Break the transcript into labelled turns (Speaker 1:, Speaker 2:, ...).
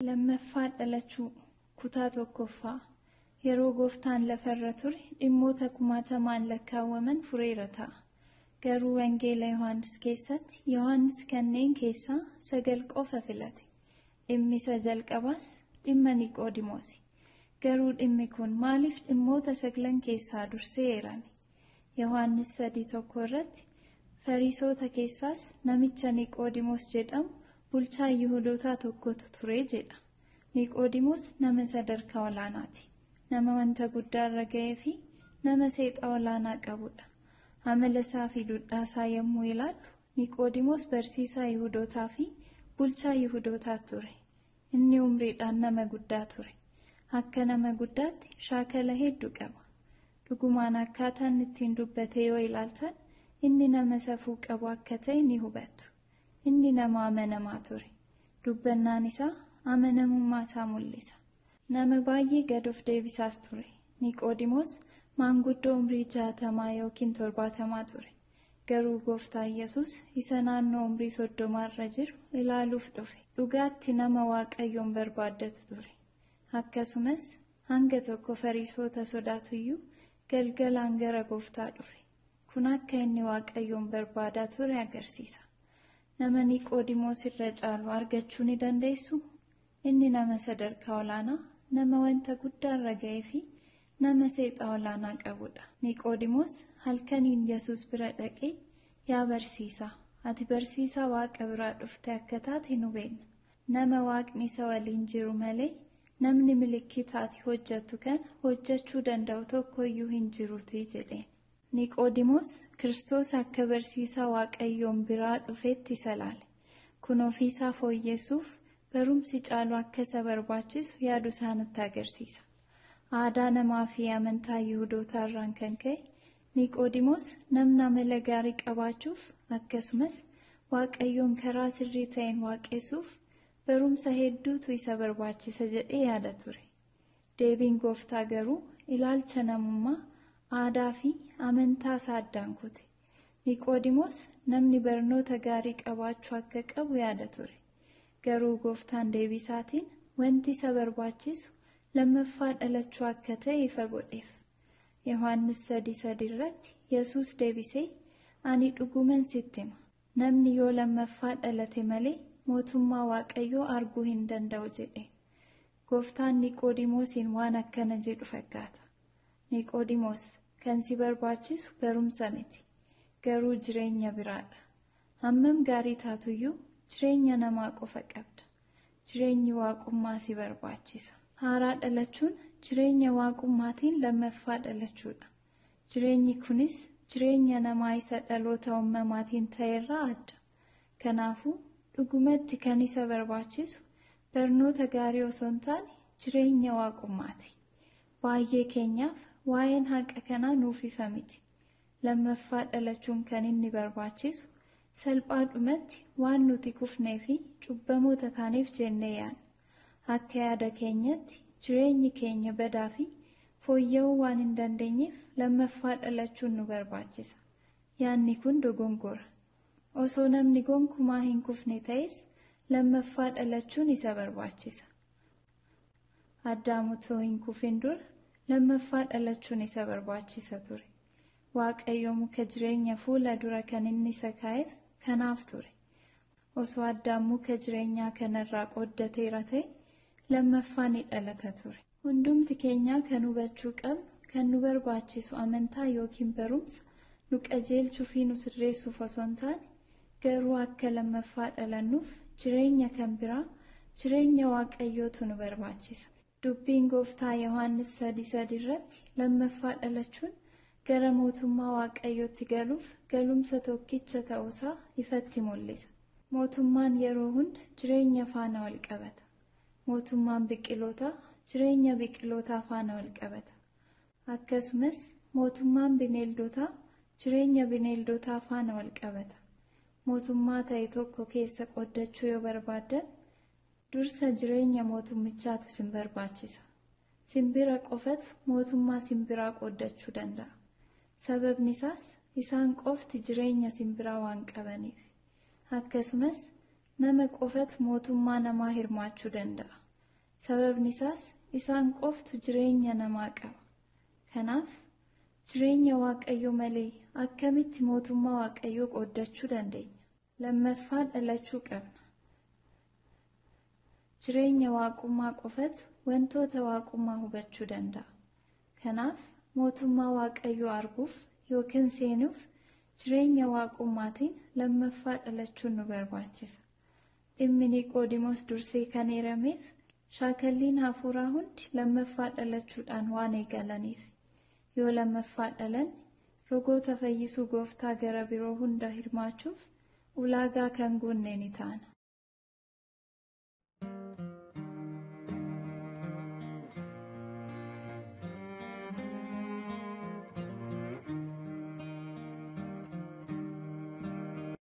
Speaker 1: Lammaffaa dhalachuu kutaa tokkoffaa yeroo gooftaan lafarra ture dhimmoota kumaatamaan lakkaawwaman fureera ta'a. Garuu Wangeela Yohaannis keessatti Yohaannis kanneen keessaa 9 qofa filate. Dhimmi isa jalqabaas dhimma Niqoodimoosi. Garuu dhimmi kun maaliif dhimmoota 9 keessaa dursee eerame? Yohaannis 3:1 irratti Fariisota keessaas namicha Niqoodimoos jedhamu bulchaa Yihudootaa tokkotu ture jedha. Niqoodimoos nama sadarkaa olaanaati. Nama wanta guddaa irra ga'ee fi nama seexaa olaanaa qabudha. Amala isaa fi duudhaa isaa yommuu ilaallu Niqoodimoos barsiisaa Yihudootaa fi bulchaa Yihudootaa ture. Inni umriidhaan nama guddaa ture. Akka nama guddaatti shaakala hedduu qaba. Dhugumaan akkaataan ittiin dubbate yoo ilaaltan inni nama safuu qabu akka ta'e ni hubattu. Inni nama amanamaa ture. Dubbannaan isaa amanamummaa isaa mul'isa. Nama baay'ee gad of deebisaas ture. Niqoodimoos maanguddoo umrii 60 yookiin 70 ture. Garuu gooftaa Yesuus isa naannoo umrii 30 irra jiru ilaaluuf dhufe. Dhugaatti nama Waaqayyoon barbaaddatu ture. Akkasumas hanga tokko Fariisota sodaatuyyuu galgalaan gara gooftaa dhufe. Kun akka inni Waaqayyoon barbaadaa ture agarsiisa. Nama Niqoodimoos irra caalu argachuu ni dandeessuu? Inni nama sadarkaa olaanaa, nama wanta guddaa irra ga'ee fi nama seexaa olaanaa qabudha. Niqoodimoos halkaniin Yesuus bira dhaqee, Yaa barsiisaa, ati barsiisaa Waaqa biraa dhufte akka taate nu beekna. Nama Waaqni isa waliin jiru malee namni milikkita ati hojjettu kana hojjechuu danda'u tokko iyyuu hin jiruutii jedheen. Niqoodimoos Kiristoos akka barsiisaa Waaqayyoon biraa dhufetti isa ilaale. Kun ofiisaa fooyyessuuf barumsi caalu akka isa barbaachisu yaadu isaa nutti agarsiisa. Aadaa namaa fi amantaa Yihudootaa irraan kan ka'e Niqoodimoos namni amala gaarii qabaachuuf akkasumas Waaqayyoon karaa sirrii ta'een waaqessuuf barumsa hedduutu isa barbaachisa jedhee yaada ture. Deebiin gooftaa garuu ilaalcha namummaa, aadaa fi amantaa isaa addaan kute. Niqoodimoos namni barnoota gaarii qabaachuu akka qabu yaada ture. Garuu gooftaan deebii isaatiin wanti isa barbaachisu lammaffaa dhalachuu akka ta'e ifa godheef. Yohaannis 3:3 irratti Yesuus deebisee, Ani dhuguman sitti hima, namni yoo lammaffaa dhalate malee mootummaa Waaqayyoo arguu hin danda'u jedhe. Gooftaan Niqoodimoosiin waan akkana jedhu fakkaata. Niqoodimoos, kan si barbaachisu barumsa miti, garuu jireenya biraadha. Hammam gaarii taatuyyuu jireenya namaa qofa qabda. Jireenyi waaqummaa si barbaachisa. Haaraa dhalachuun jireenya waaqummaatiin lammaffaa dhalachuudha. Jireenyi kunis jireenya namaa isa dhaloota uumamaatiin ta'e irraa adda. Kanaafuu dhugumatti kan isa barbaachisu barnoota gaarii osoo hin taane jireenya waaqummaati. Baay'ee keenyaaf waa'een haqa kanaa nuuf ifa miti. Lammaffaa dhalachuun kan inni barbaachisu salphaadhumatti waan nuti kufnee fi cubbamoota taaneef jennee yaadna. Akka yaada keenyatti jireenyi keenya badaa fi fooyya'uu waan hin dandeenyeef lammaffaa dhalachuun nu barbaachisa. Yaadni kun dogongora. Osoo namni gonkumaa hin kufne ta'es lammaffaa dhalachuun isa barbaachisa. Addaam otoo hin kufin dura lammaffaa dhalachuun isa barbaachisa ture. Waaqayyo muka jireenya fuula dura kan inni isa kaa'eef kanaaf ture. Osoo Addaam muka jireenyaa kanarraa qooddateera ta'e lammaffaa ni dhalata ture. Hundumti keenyaa kan hubachuu qabnu kan nu barbaachisu amantaa yookiin barumsa nu qajeelchuu fi nu sirreessuuf osoo hin taane garuu akka lammaffaa dhalannuuf jireenya kan biraa jireenya Waaqayyootu nu barbaachisa. Dubbiin gooftaa Yohaannis 3:3 irratti lammaffaa dhalachuun gara mootummaa Waaqayyootti galuuf galumsa tokkicha ta'uusaa ifatti mul'isa. Mootummaan yeroo hunda jireenya faana wal qabata. Mootummaan biqilootaa jireenya biqilootaa faana wal qabata. Akkasumas mootummaan bineeldotaa jireenya bineeldotaa faana wal qabata. Mootummaa ta'e tokko keessa qooddachuu yoo barbaaddan dursa jireenya mootummichaatu isin barbaachisa. Simbira qofatu mootummaa simbiraa qooddachuu danda'a. Sababni isaas isaan qofti jireenya simbiraa waan qabaniif. Akkasumas nama qofatu mootummaa namaa hirmaachuu danda'a. Sababni isaas isaan qoftu jireenya namaa qaba. Kanaaf jireenya Waaqayyoo malee akkamitti mootummaa Waaqayyoo qooddachuu dandeenya? Lammaffaa dhalachuu qabna. Jireenya waaqummaa qofatu wantoota waaqummaa hubachuu danda'a. Kanaaf mootummaa Waaqayyoo arguuf yookiin seenuuf jireenya waaqummaatiin lammaffaa dhalachuun nu barbaachisa. Dhimmi Niqoodimoos dursee kan eerameef shaakalliin hafuuraa hundi lammaffaa dhalachuudhaan waan eegalaniif. Yoo lammaffaa dhalanne rogoota fayyisuu gooftaa gara biroo hunda hirmaachuuf ulaagaa kan guunne ni taana.